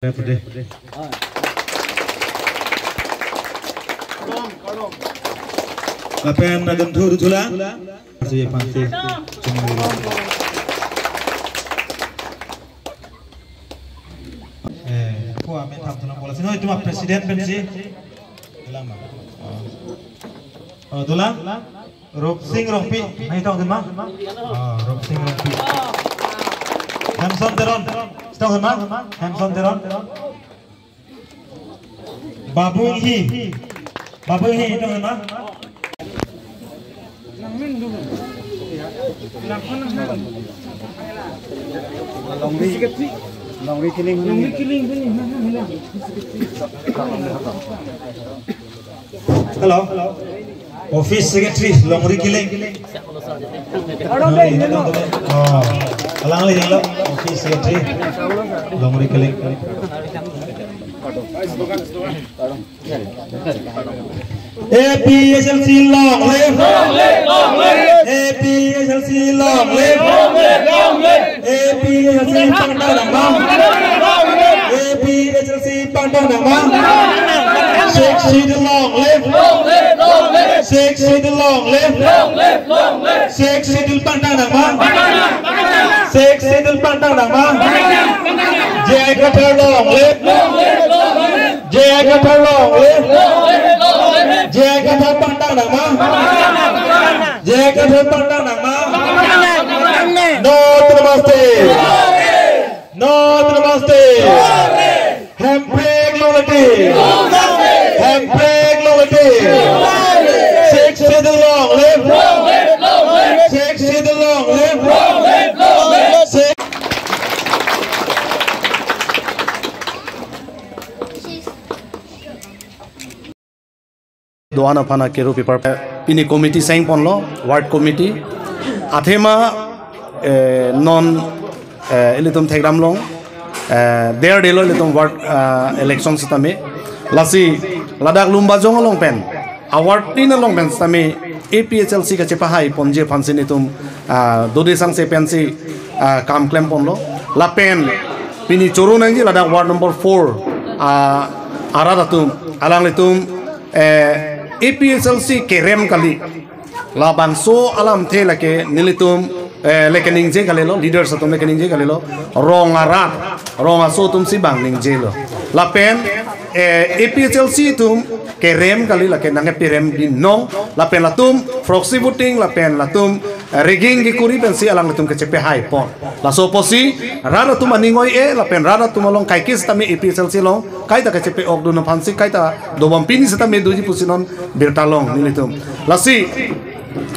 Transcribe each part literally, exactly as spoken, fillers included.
Lapen agan thu thu la. Suye phansi. Eh, ko amen tham thu nang bola. Sino itum president pensi. Lama. Oh. Oh, dolang. Rupsing Rongpi. Nangli tong ma? Oh, Rupsing Rongpi. Hemson Teron. Tong ma? Hemson Teron. Babung Hi. Babung Hi tong ma? Longri, Longri Killing. Hello. Office Secretary Longri Killing. Oh, alangli lo, Office Secretary Longri Killing. A P H L C long live! A P H L C long live! A P H L C pangthang nangma! A P H L C pangthang nangma! Sixth Schedule long live! Sixth Schedule long live! Sixth Schedule pangthang nangma! Sixth Schedule pangthang nangma! J I Kathar long live! J I Kathar long live! J I Kathar pangthang nangma! J I Kathar pangthang nangma! No to Autonomous State! No to Autonomous State! Hemprek long live! Hemprek long live! Sixth Schedule long live! Sixth Schedule long live! Sixth Do-an aphan akero paper pini committee seng ponlo, ward committee. Athema, eh, non, eh, ilitum thekdam long, eh, der delo ilitum ward, eh, election sitame. Lasi ladak Lumbajong along pen award tin along pen sitame A P H L C kachepahai ponji aphansi nelitum, ah, dode sangse pensi, ah, kam klem ponlo. Lapen pini choro nangji ladak ward number four, ah, arat atum, alanglitum, eh, A P H L C kerem kali. Labangso alamthe lake nelitum, eh, lake ningje kalilo, leaders atum lake ningje kalilo, rong arat, rong aso atumsi bang ningjelo. Lapen, eh, A P H L C atum kerem kali lake nangkeperem binong, lapen latum proxy voting, lapen latum, eh, rigging kekuri pensi alanglitum kachepahai pon. Laso apotsi rat atum aning oi-e, lapen rat atum along kaiketa sitame A P H L C along kaita kachepe-okdun aphansi kaita dobom pini sitame doji pusi non birta long nelitum. Lasi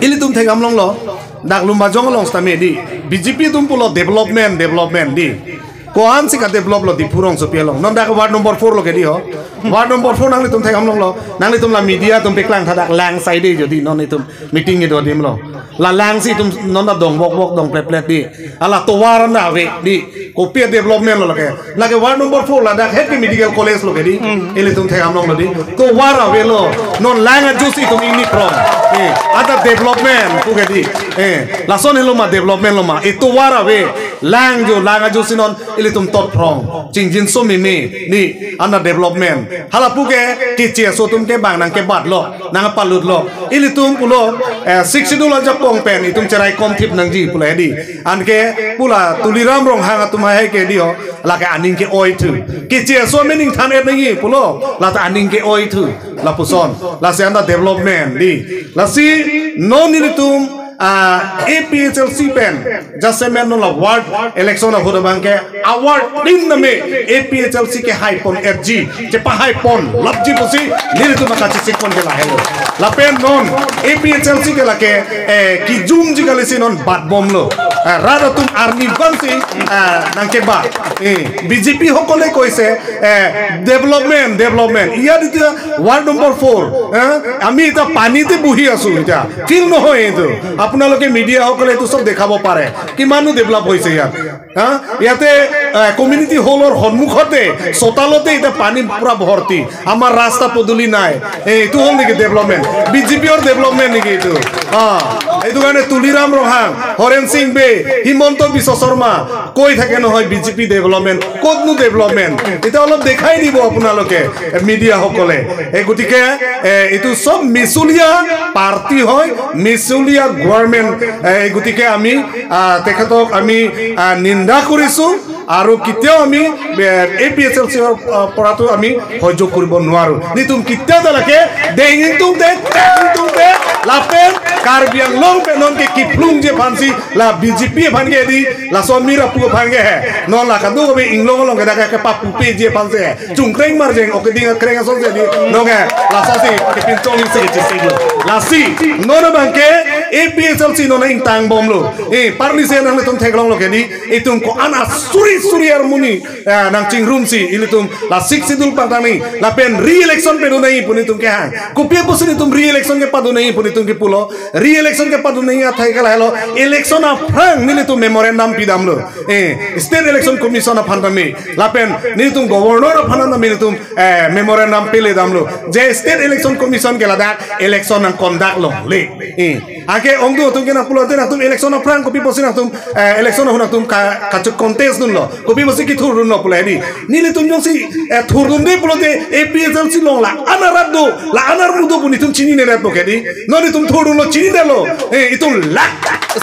ilitum thekdam longlo, dak Lumbajong along sitame dei, B J P atum pulo development, development dei. Ko-ansi kadevelop lo Diphu rongsopi along? Non dak ward number four lo ke dei ho. Ward number four nanglitum thekdam longlo, nanglitum la media atum paklang tha, dak lang side dei, jodi non itum meeting kedo adim lo. La langsi itum non dak dong bokbok, dong pletplet dei. Hala tovar anta ave dei. Kopi development lo lake? Lake ward number four ladak het ke medical college lo ke dei. Hmm. Ilitum thekdam longlo dei. Tovar avelo. Non lang ajosi itum ingni phrong. Eh, anta development pu ke dei. Eh, lason helo ma development lo ma? Eh, tovar ave. Lang jo, lang ajosi non ilitum tot phrong. Chingjinso meme dei, anta development. Hala pu ke keche aso atum ke bang nangkebatlo, nangpalutlo. Ilitum pulo, eh, Sixth Schedule ajapong pen itum cheraikom thip nangji pulo dei. Anke pu la Tuliram Ronghang atum hai ke dei ho, lake aning ke-oithu. Keche aso amen ingthan-et nangji pulo, lata aning ke-oithu. Lapuson, lasi anta development dei. Lasi non nelitum, ah, A P H L C pen jasemet non la ward election ahut abang ke award tin name A P H L C kehai pon-etji, chepahai pon lapji pusi nelitum akachesik pon ke lahelo. Lapen non A P H L C ke lake, eh, kijumji kalisi non batbomlo. Eh, rat atum arni vansi, eh, nangkebat. Eh, B J P সকলে কৈছে, eh, development, development. ইয়াত এতিয়া ward number four, eh, আমি এতিয়া পানীতে বহি আছো, এতিয়া field নহয় এইটো। আপোনালোকে মিডিয়াসকলে এইটো চব দেখাব পাৰে, কিমানো ডেভেলপ হৈছে ইয়াত। হা? ইয়াতে, এ, কমিউনিটি হলৰ সন্মুখতে, চোতালতে এতিয়া পানী পুৰা ভৰ্তি। আমাৰ ৰাস্তা পদূলি নাই। এ, এইটো হ'ল নেকি ডেভেলপমেণ্ট? বিজেপিৰ ডেভেলপমেণ্ট নেকি এইটো? হা, এইটো কাৰণে তুলিৰাম ৰংহাং, হৰেণ সিং বে, হিমন্ত বিশ্ব শৰ্মা কৈ থাকে নহয়, বিজেপি ডেভেলপমেণ্ট, ক'তনো ডেভেলপমেণ্ট? এতিয়া অলপ দেখাই দিব আপোনালোকে, এ, মিডিয়াসকলে। এই গতিকে, এ, এইটো চব মিছলীয়া পাৰ্টি হয়, মিছলীয়া গভৰ্ণমেণ্ট। এ, এই গতিকে আমি, আ, তেখেতক আমি, আ, নিন্দা কৰিছো আৰু কেতিয়াও আমি, এ, এ পি এইচ এল চিৰ, আ, পৰাতো আমি সহ্য কৰিব নোৱাৰো। Nelitum ketia ta lake, dengin tum de, dengin tum de, lapen Karbi Anglong pen non ke kiplung je aphansi, la B J P aphan ke di, laso amir apu aphan ke he. Non la kadokave inglong along ke dak ke papupe je aphansi he. Chungkreng marjeng, oke ding kreng asonsi di, non ke, laso si, kepinchong si kechisik lo. Lasi, non abang ke, A P H L C non ingtang bomlo. Eh, parni se nanglitum theklonglo ke di, itum ko-an asuri suri armuni, eh, nangchingrumsi, ilitum la Sixth Schedule pangtangni, lapen re-election padun nangji pu nelitum kehang. Kopi apotsi nelitum re-election kepado nangji pu nelitum kepulo, re-election kepado nangji athai ke lahelo, election aphrang nelitum memorandum pidamlo. Eh, State Election Commission aphan tame, lapen nelitum Governor aphan tame nelitum, eh, memorandum peledamlo. Je State Election Commission ke ladak election nangconduct longle. Eh, anke ongdung atum ke nangpulo te nangtum election aphrang kopi apotsi nangtum, eh, election ahut nangtum ka, kachu contest dunlo. Kopi apotsi kethurdunlo pulo he di. Nelitum jongsi, eh, thurdunde pulote A P H L C along la-an arat do, la-an armu do pu nelitum chinine rat po ke di. Non itum thurdunlo chininelo. Eh, itum lak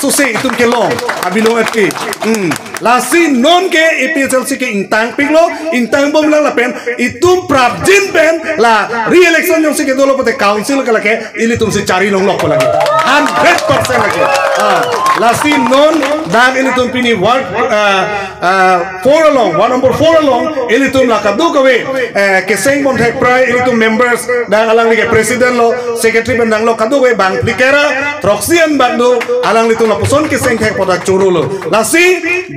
sose itum kelong. Abilong ati. Hmm. Lasi non ke A P H L C ke ingtangpiklo, ingtang bomlang lapen itum prapjin pen la re-election jongsi kedolo pote council ke lake ilitum si chari longlok lagi. Hundred percent lagi. Ah, lasi non dak ilitum pini ward, ah, ah, four along, ward number four along, ilitum la kadokave, eh, keseng bonthek prai, ilitum members, dak alangli ke president lo, secretary pen danglo kadokave bang phlikera, throksi an bang do, alanglitum lapuson keseng thek podak chorolo. Lasi,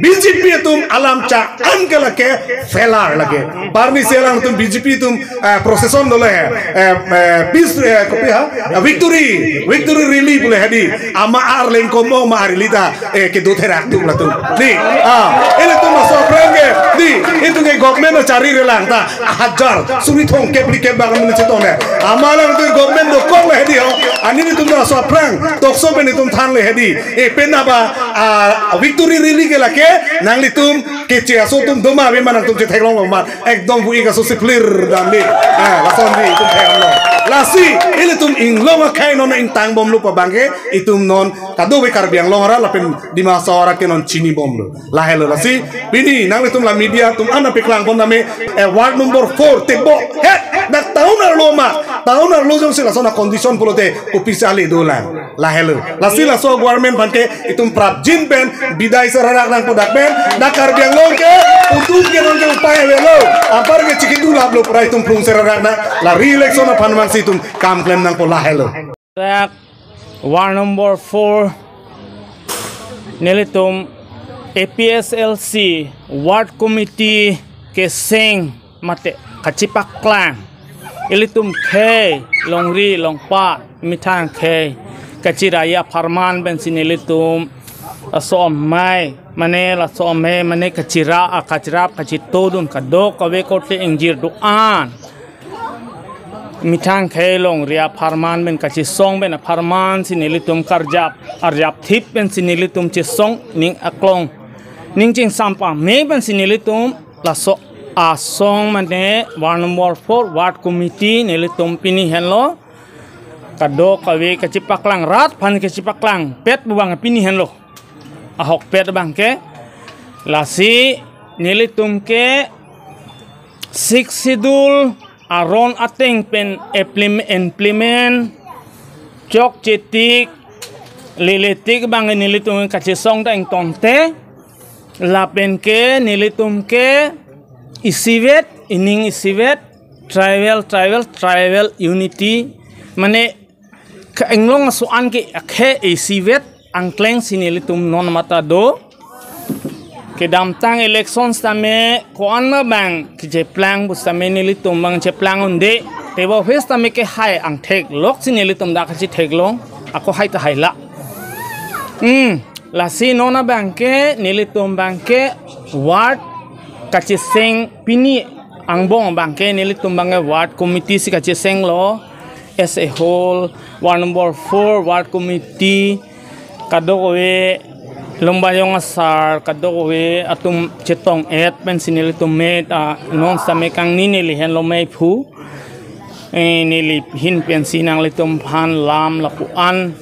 B J P atum alam cha-an ke lake failure lake. Parni se alangtum B J P atum, eh, procession dolo he. Eh, eh, peace, eh, kopi ha? Eh, victory, victory rally pule he di. Ama arleng komo ama arili ta, eh, kedo therak tuk latum. Di, ah, ilitum laso aphrang ke, di, itum ke government achari relang ta, hajar, suri thomkep phlikep bang amonit chetong le. Ama alangtum government dokok le he di ho. Ani nelitum laso aphrang, tokso pen itum thanle he di. Eh, penap a, ah, victory rally ke lake, nanglitum, keche aso atum doma ave ma nangtum chetheklong ma. Ekdom bu-ik aso si phlir damde. Ah, lason di itum theklong. Lasi, ilitum inglong akhei non ingtang bomlo pu abang ke, itum non kadokave Karbi Anglong arat lapen Dima Hasao arat ke non chini bomlo. Lahelo lasi, pini nanglitum la media atum an nangpeklang pon tame, eh, ward number four tebo het dak town arlo ma, town arlo jongsi lason a-condition pulote kopisi ale dolang. Lahelo. Lasi laso government aphan ke itum prapjin pen bidai serarak nangpo dak pen, dak Karbi Anglong ke, itum ke non ke upai avelo. Anpar ke chikidulaplo pura itum plung serarak nang, la re-election aphan mangsi itum kam klem nangpo lahelo. Dak ward number four nelitum A P H L C ward committee keseng mate kachipaklang. Ilitum khei, longri, longpat, methang khei, kachirap apharman pensi nelitum laso amei, mane laso amei, mane kachirap, ah, kachirap, kachitodun kadokave korte ingjir do-an. Methang khei longri apharman pen kachesong pen apharman si nelitum karjap, arjapthip pensi nelitum chesong ning aklong. Ning chingsam pame pensi nelitum laso asong mane ward number four ward committee nelitum pini henlo. Kadokave kachipaklang rat aphan kachipaklang pet pu abang pini henlo. Ahokpet abang ke. Lasi nelitum ke Sixth Schedule aron ateng pen implement, implement chokchetik, leletik abang nelitum kachesong ta ingtonte, lapen ke nelitum ke isivet, ining isivet, tribal, tribal, tribal unity, mane ke inglong aso-an ke akhei isivet angkleng si nelitum non mata do. Kedamtang election sitame ko-an ma abang kecheplang pu sitame nelitum abang cheplang un-e. Tebo phase tame kehai angtheklok si nelitum dak kachetheklong. Ako hai ta haila. Hmm, lasi non abang ke nelitum abang ke ward kacheseng pini angbong abang ke nelitum abang ke ward committee si kachesenglo. As a whole, ward number four, ward committee, kadokave Lumbajong asar kadokave atum chetong-et pensi nelitum me, ah, non same kangni neli henlo meiphu. Eh, neli hin pensi nanglitumphan lam lapu-an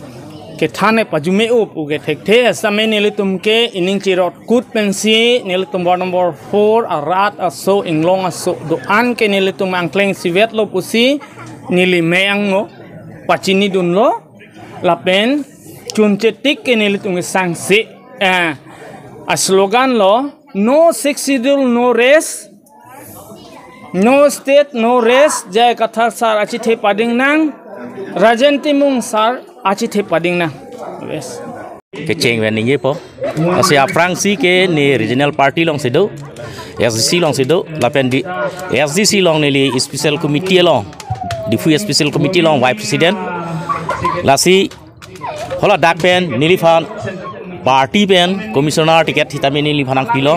kethan-e pajume-o pu ke thekthe same nelitum ke ining chirot kut pensi nelitum ward number four arat aso inglong aso do-an ke nelitum angkleng isivet lo pusi neli me angno pachinidunlo. Lapen chunchetik ke nelitum ke sangse, eh, a slogan lo, "No Sixth Schedule, no rest, no state, no rest, J I Kathar sir achethe pading nang, Rajen Timung sir achethe pading nang." Yes. Kecheng pen ningjepo. Lasi aphrangsi ke ne regional party alongsi do, S D C alongsi do, lapen di S D C along neli special committee along, Diphu special committee along vice president. Lasi haladak pen neliphan party pen commissioner ticket sitame neliphan nangpilo.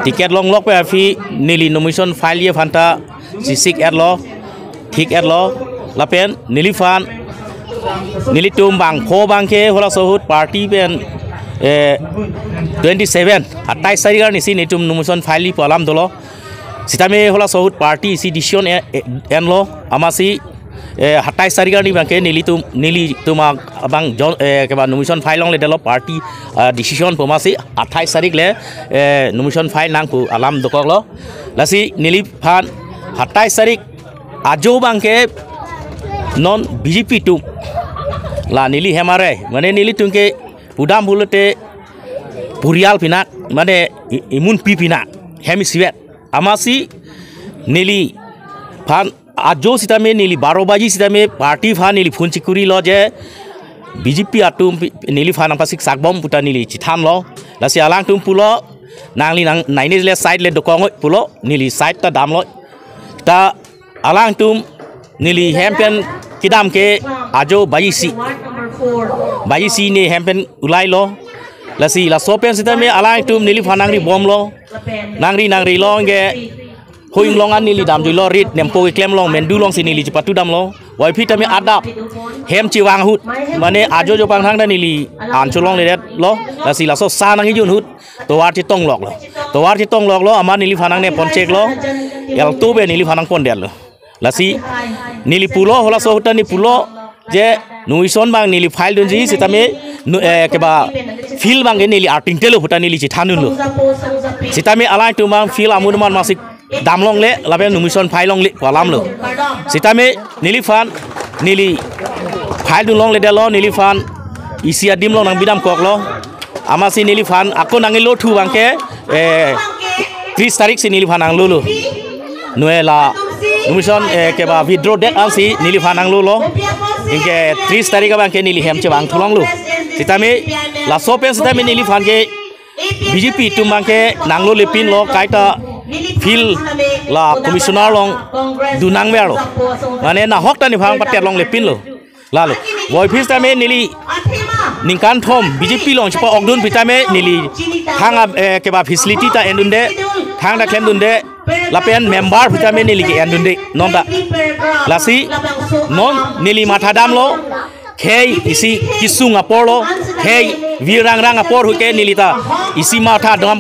Ticket longlok pen aphi neli nomination file-ji aphan ta sisik-etlo, thik-etlo, lapen neliphan, nelitum bangpho abangke halaso ahut party pen, eh, twenty-seven, athais tarik arnisi nelitum nomination file-ji pu alam dolo. Sitame halaso ahut party isi decision e-, e-, enlo, amatsi, eh, athais tarik arni abangke nelitum, nelitum abang jon-, eh, keba nomination file longledetlo party, ah, decision pu amatsi athais tarik le, eh, nomination file nang pu alam dokoklo. Lasi neliphan athais tarik ajo abangke non B J P atum la neli hem arei, mane nelitum ke pudam pulote purial pinak, mane i-, imunpi pinak hem isivet. Amatsi neliphan ajo sitame neli baro baji sitame party aphan neli phone chikurilo je B J P atum pi-, neliphan nangpasiksak bom pu ta neli chethanlo. Lasi alangtum pulo, "Nangli nang naine le side le dokok oi," pulo, neli side ta damlo. Ta alangtum neli hem pen kedam ke ajo baji isi, baji isi ne hem pen ulailo. Lasi laso pen sitame alangtum neliphan nangri bomlo. Nangri nangri lo anke ho inglong an neli damjuilo, rit nempo keklem along, mendu alongsi neli chepatu damlo. Puvoiphit tame adap hem chevang ahut, mane ajo ajo pangthang ta neli an cholongledetlo. Lasi laso sa nangkejun ahut tovar chetongloklo. Tovar chetongloklo, amat neliphan nangne poncheklo. Alto pen neliphan nangpondetlo. Lasi neli pulo, halaso ahut ta neli pulo je nomination abang neli file dunji sitame nu-, eh, keba field abangke neli arting telo pu ta neli chethandunlo. Sitame alangtum abang field amun aman amatsi damlongle, lapen nomination file longle pu alamlo. Sitame neliphan, neli file dunlongledetlo, neliphan isi adim along nangbidamkoklo. Amatsi neliphan ako nanglothu abangke, eh, tris tarik si neliphan nanglolo. Noela nomination, eh, keba withdraw det ansi neliphan nanglolo. Anke tris tarik abangke neli hem chevang thulonglo. Sitame laso pen sitame neliphan ke B J P atum abangke nanglolepinlo, kaita field la commissioner along dun nangverlo. Mane nahok ta neliphan patetlonglepinlo. Lalo, puvoiphit tame neli ningkan thom B J P along chepa-okdun pu tame neli thang, eh, keba facility ta endunde, thang ta klemdunde, lapen member pu tame neli ke-endunde, non ta. Lasi non neli matha damlo, khei isi kesung aporlo, khei virang rang apor ahut ke neli ta isi matha dam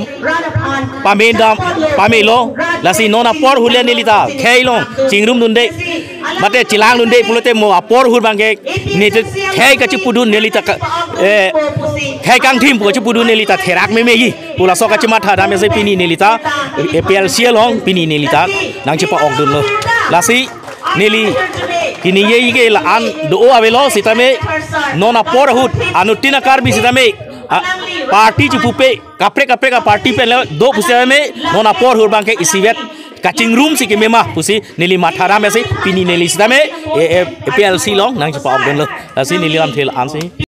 pame dam pamelo. Lasi non apor ahut le neli ta khei along chingrumdunde, mate chelangdunde pulote mo apor ahut abangke neli te khei kachipudun neli ta ka, eh, khei kangthim pu kachipudun neli ta therak memeji pu laso kachematha dam ase pini neli ta A P L C along pini neli ta nangchepa-okdunlo. Lasi neli kiningjeji ke la-an do-o avelo sitame non apor ahut anuttin a-Karbi sitame, ah, party chepupe kaprek kaprek a-party pen le do pu sitame non apor ahut abangke isivet kachingrumsi kemema pusi neli matha dam ase pini neli sitame, eh, eh, A P L C along nangchepa-okdunlo. Lasi neli lamthe la-ansi.